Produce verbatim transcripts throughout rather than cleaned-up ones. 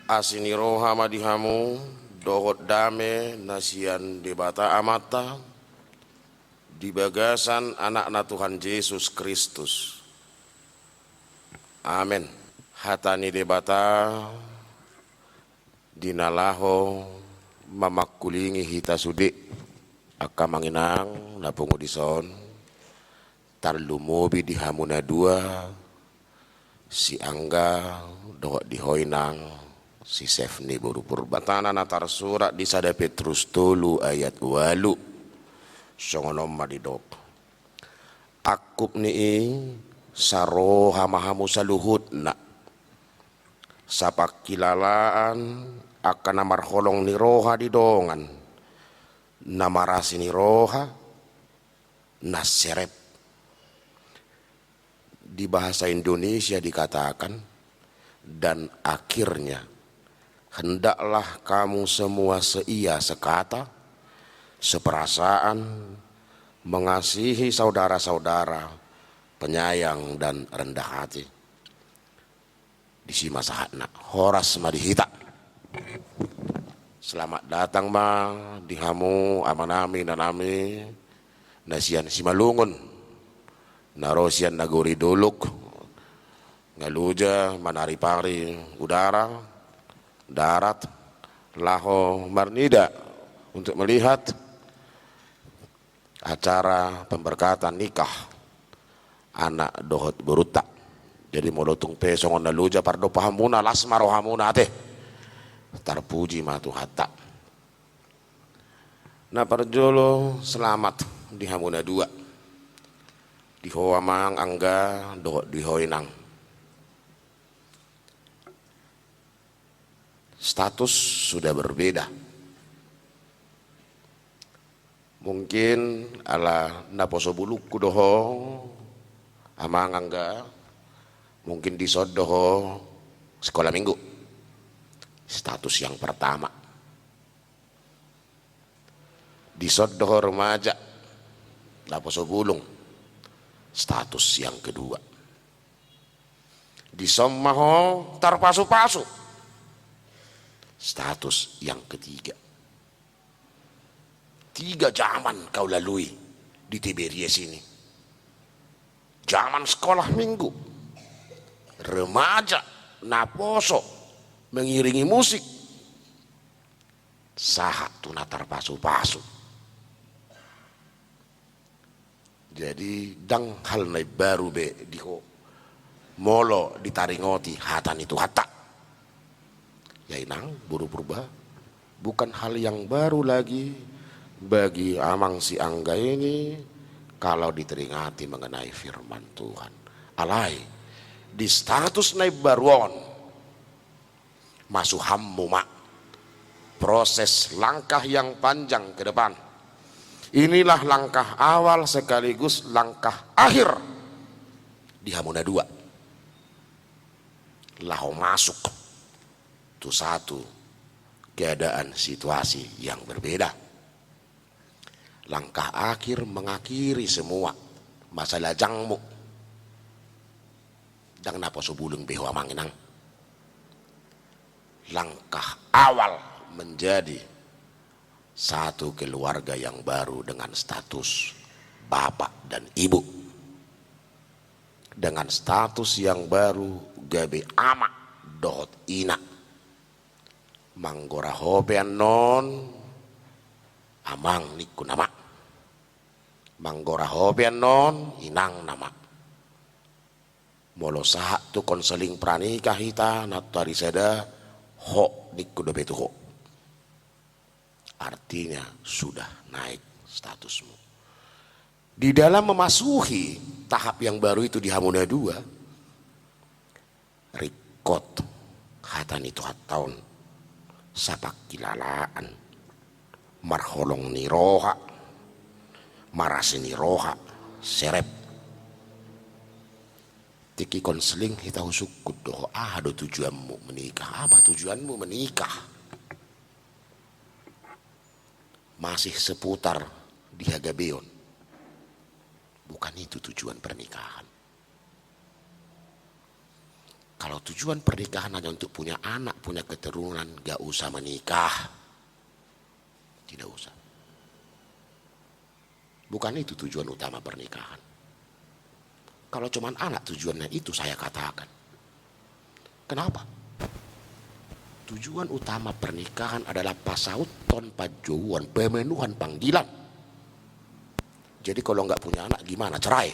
Asi ni roha ma di hamu dohot dame na sian Debata Amanta di bagasan Anakna Tuhan Jesus Kristus. Amen. Hata ni Debata di na laho mamangkulingi hita sude, angka amang inang na pungu dison, tarlumobi di hamu na dua, si Angga dohot di ho inang, si Sefni boru Purba. Tangkas na tarsurat di sada Petrus tolu ayat ualu, songon on ma didok: Angkup ni i, saroha ma hamu saluhutna, sapangkilalaan, angka na marholong ni roha di dongan, na marasi ni roha, na serep. Di bahasa Indonesia dikatakan, dan akhirnya, hendaklah kamu semua seia, sekata, seperasaan, mengasihi saudara-saudara, penyayang dan rendah hati. Disi ma sahatna, horas ma di hita. Selamat datang ma di hamu amanami, inanami, na sian Simalungun, na ro sian nagori dolok, nga loja manaripari udara, darat, laho marnida untuk melihat acara pemberkatan nikah anak dohot borunta. Jadi molo tung pe songon na loja pardompahanmuna, las ma rohamuna ate. Tarpuji ma Tuhanta. Na parjolo, selamat di hamu na dua, di ho amang Angga dohot di ho inang. Status sudah berbeda. Mungkin ala naposo bulungku do ho, amang Angga, mungkin dison do ho sekolah minggu. Status yang pertama. Dison do ho remaja, naposo bulung. Status yang kedua. Dison ma ho tarpasupasu. Status yang ketiga. Tiga zaman kau lalui di Tiberias ini. Zaman sekolah minggu, remaja, naposo, mengiringi musik, sahat tu na tarpasupasu. Jadi, ndang hal na imbaru be di ho molo ditaringoti hata ni Tuhanta. Ya inang, boru Purba, bukan hal yang baru lagi bagi amang si Angga ini kalau diteringati mengenai firman Tuhan. Alai, di status na imbaru on, masuhanmu ma proses langkah yang panjang ke depan. Inilah langkah awal sekaligus langkah akhir di hamu na dua laho masuk tu satu keadaan situasi yang berbeda. Langkah akhir mengakhiri semua masa lajangmu. Ndang naposo bulung be ho amang inang. Langkah awal menjadi satu keluarga yang baru dengan status bapak dan ibu. Dengan status yang baru gabe ama dohot ina. Manggora ho pe annon amang ningku nama. Manggora ho pe annon inang nama. Molo sahat tu konseling pranikah hita, nantoari sada ho ningku dope tu ho. Artinya sudah naik statusmu. Di dalam memasuki tahap yang baru itu di hamu na dua, ringkot hata ni Tuhanta on, sapangkilalaan, marholong ni roha, marasi ni roha, serep. Tingki konseling hita husungkun do ho, aha do tujuanmu menikah? Apa tujuanmu menikah? Masih seputar di hagabeon. Bukan itu tujuan pernikahan. Kalau tujuan pernikahan hanya untuk punya anak, punya keturunan, gak usah menikah. Tidak usah. Bukan itu tujuan utama pernikahan. Kalau cuman anak tujuannya itu, saya katakan. Kenapa? Tujuan utama pernikahan adalah pasauthon panjouon, pemenuhan panggilan. Jadi kalau nggak punya anak, gimana? Cerai.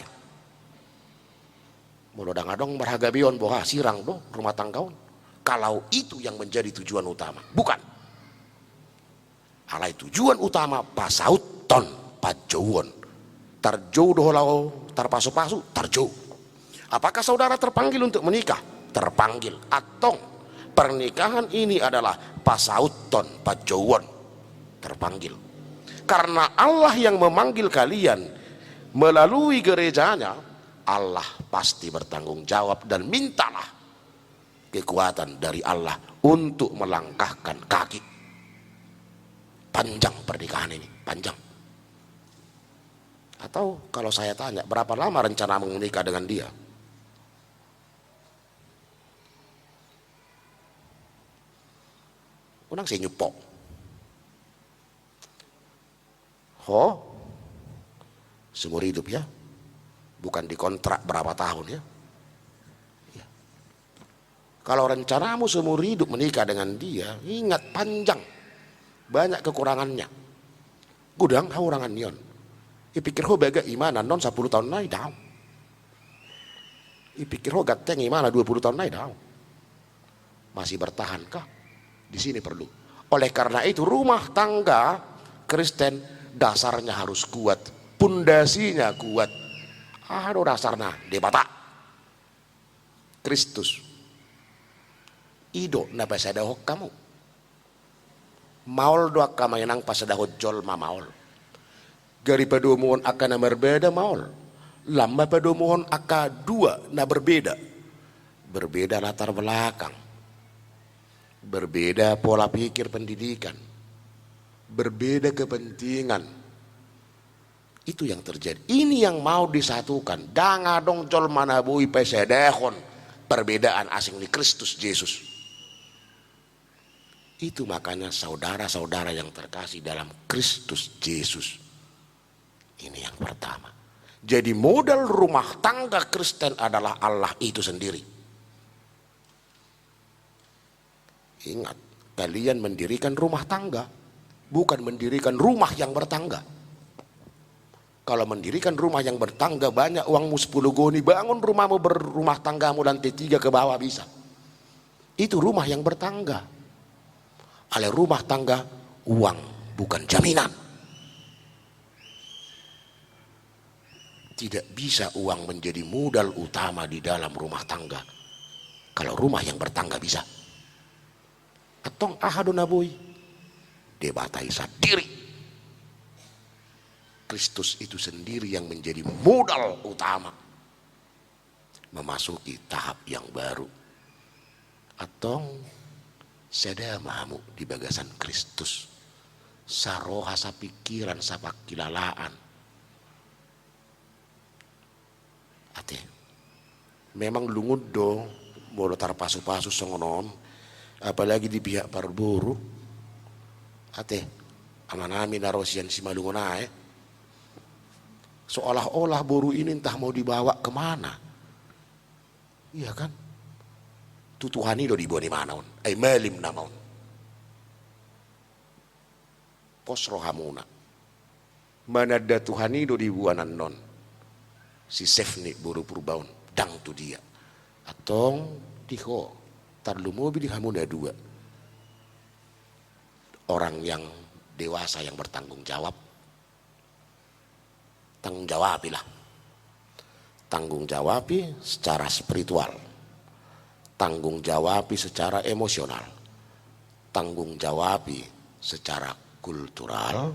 Molo dang adong marhagabeon, boha, sirang do rumah tangga on. Kalau itu yang menjadi tujuan utama, bukan. Alai tujuan utama pasauthon panjouon. Tarjou do ho laho tarpasupasu, tarjou. Apakah saudara terpanggil untuk menikah? Terpanggil. Antong, pernikahan ini adalah pasauthon panjouon. Terpanggil. Karena Allah yang memanggil kalian melalui gerejanya, Allah pasti bertanggung jawab, dan mintalah kekuatan dari Allah untuk melangkahkan kaki. Panjang pernikahan ini, panjang. Atau kalau saya tanya, berapa lama rencanamu menikah dengan dia? Unang senyum po. Ho, seumur hidup ya. Bukan dikontrak berapa tahun ya. Ya. Kalau rencanamu seumur hidup menikah dengan dia, ingat, panjang. Banyak kekurangannya. Godang hahurangan ni on. Ipikir ho bagak imana non sapuluh tahun nai, daong. Ipikir ho ganteng imana dua puluh tahun nai, daong. Masih bertahankah? Di sini perlu. Oleh karena itu, rumah tangga Kristen dasarnya harus kuat, pundasinya kuat. Aha do dasarna? Debata. Kristus. I do na pasadahon hamu. Maol do angka ma inang pasadahon jolma, maol. Gari padomuhon angka na marbeda, maol. Lam ma padomuhon angka dua na berbeda. Berbeda latar belakang. Berbeda pola pikir pendidikan. Berbeda kepentingan. Itu yang terjadi. Ini yang mau disatukan. Dang adong jolma na boi pasadahon perbedaan asing ni Kristus Jesus. Itu makanya saudara-saudara yang terkasih dalam Kristus Jesus. Ini yang pertama. Jadi modal rumah tangga Kristen adalah Allah itu sendiri. Ingat, kalian mendirikan rumah tangga, bukan mendirikan rumah yang bertangga. Kalau mendirikan rumah yang bertangga, banyak uangmu sepuluh goni, bangun rumahmu berumah tanggamu lantai tiga ke bawah bisa. Itu rumah yang bertangga. Alai rumah tangga, uang bukan jaminan. Tidak bisa uang menjadi modal utama di dalam rumah tangga. Kalau rumah yang bertangga bisa. Antong aha do na boi? Debata i sandiri. Kristus itu sendiri yang menjadi modal utama memasuki tahap yang baru. Antong, sada ma hamu di bagasan Kristus. Saroha, sapingkiran, sapangkilalaan. Ate. Memang lungun do molo tarpasupasu songon on, apalagi di pihak parboru. Ate, amanami na ro sian Simalungun ae. Seolah-olah boru ini entah mau dibawa kemana. Iya kan? Tu Tuhan i do diboan imana on. Ai malim nama on. Pos rohamuna. Mananda Tuhan i do diboan annon si Sefni boru Purba on, dang tu dia. Antong di ho, tarlumobi di hamu na dua. Orang yang dewasa yang bertanggung jawab. Tanggung jawabilah. Tanggung jawabi secara spiritual. Tanggung jawabi secara emosional. Tanggung jawabi secara kultural.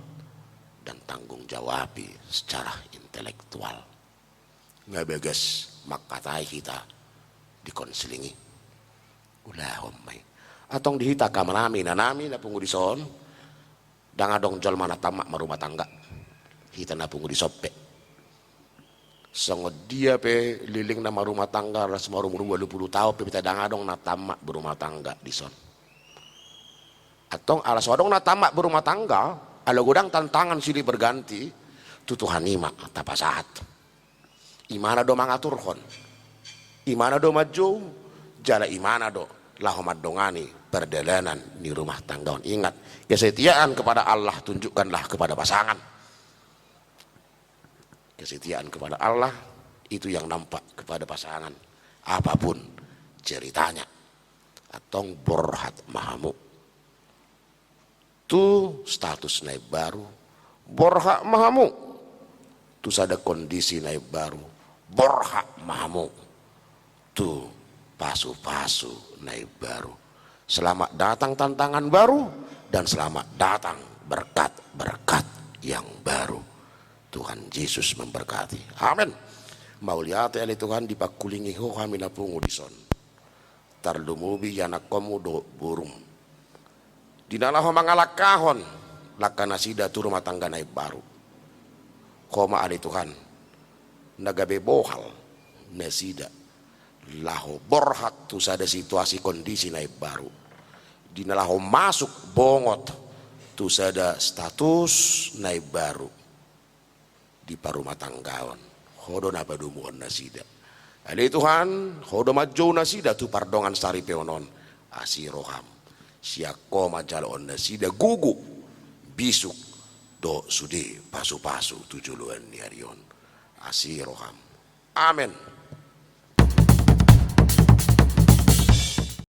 Dan tanggung jawabi secara intelektual. Nga bagas mangkatai hita di konseling i. Ulahon ma i. Antong di hita angka amanami, inanami na pungu dison. Dang adong jolma na tamat marumah tangga. Hita na pungu dison pe. Songon dia pe lelengna marumah tangga, las marumur ualu pulu taon pe, beta ndang adong na tamat berumah tangga dison. Antong ala so adong na tamat berumah tangga, ala godang tantangan silih berganti, tu Tuhan i ma tapasahat. Imana do mangaturhon, imana do manjou, jala imana do laho mandongani pardalanan ni rumah tangga on. Ingat, kesetiaan kepada Allah tunjukkanlah kepada pasangan. Kesetiaan kepada Allah itu yang nampak kepada pasangan, apapun ceritanya. Antong borhat ma hamu tu status na imbaru, borhat ma hamu tu sada kondisi na imbaru, borhat ma hamu tu pasu-pasu na imbaru. Selamat datang tantangan baru, dan selamat datang berkat-berkat yang baru. Tuhan Yesus memberkati. Amin. Mauliate ale Tuhan, dipangkulingi Ho hami na pungu dison, tarlumobi ianakkonmu dohot borum, di na laho mangalangkahon langka nasida tu rumah tangga na imbaru. Ho ma ale Tuhan na gabe bohal nasida laho borhat tu sada situasi kondisi na imbaru, di na laho masuk bongot tu sada status na imbaru di parumatanggaon. Ho do na padomuhon nasida. Ale Tuhan, Ho do manjou nasida tu pardongan saripeon on. Asi roham. Sian Ho ma jaloon nasida gogo, bisuk dohot sude pasu-pasu tu joloan ni ari on. Asi roham. Amen.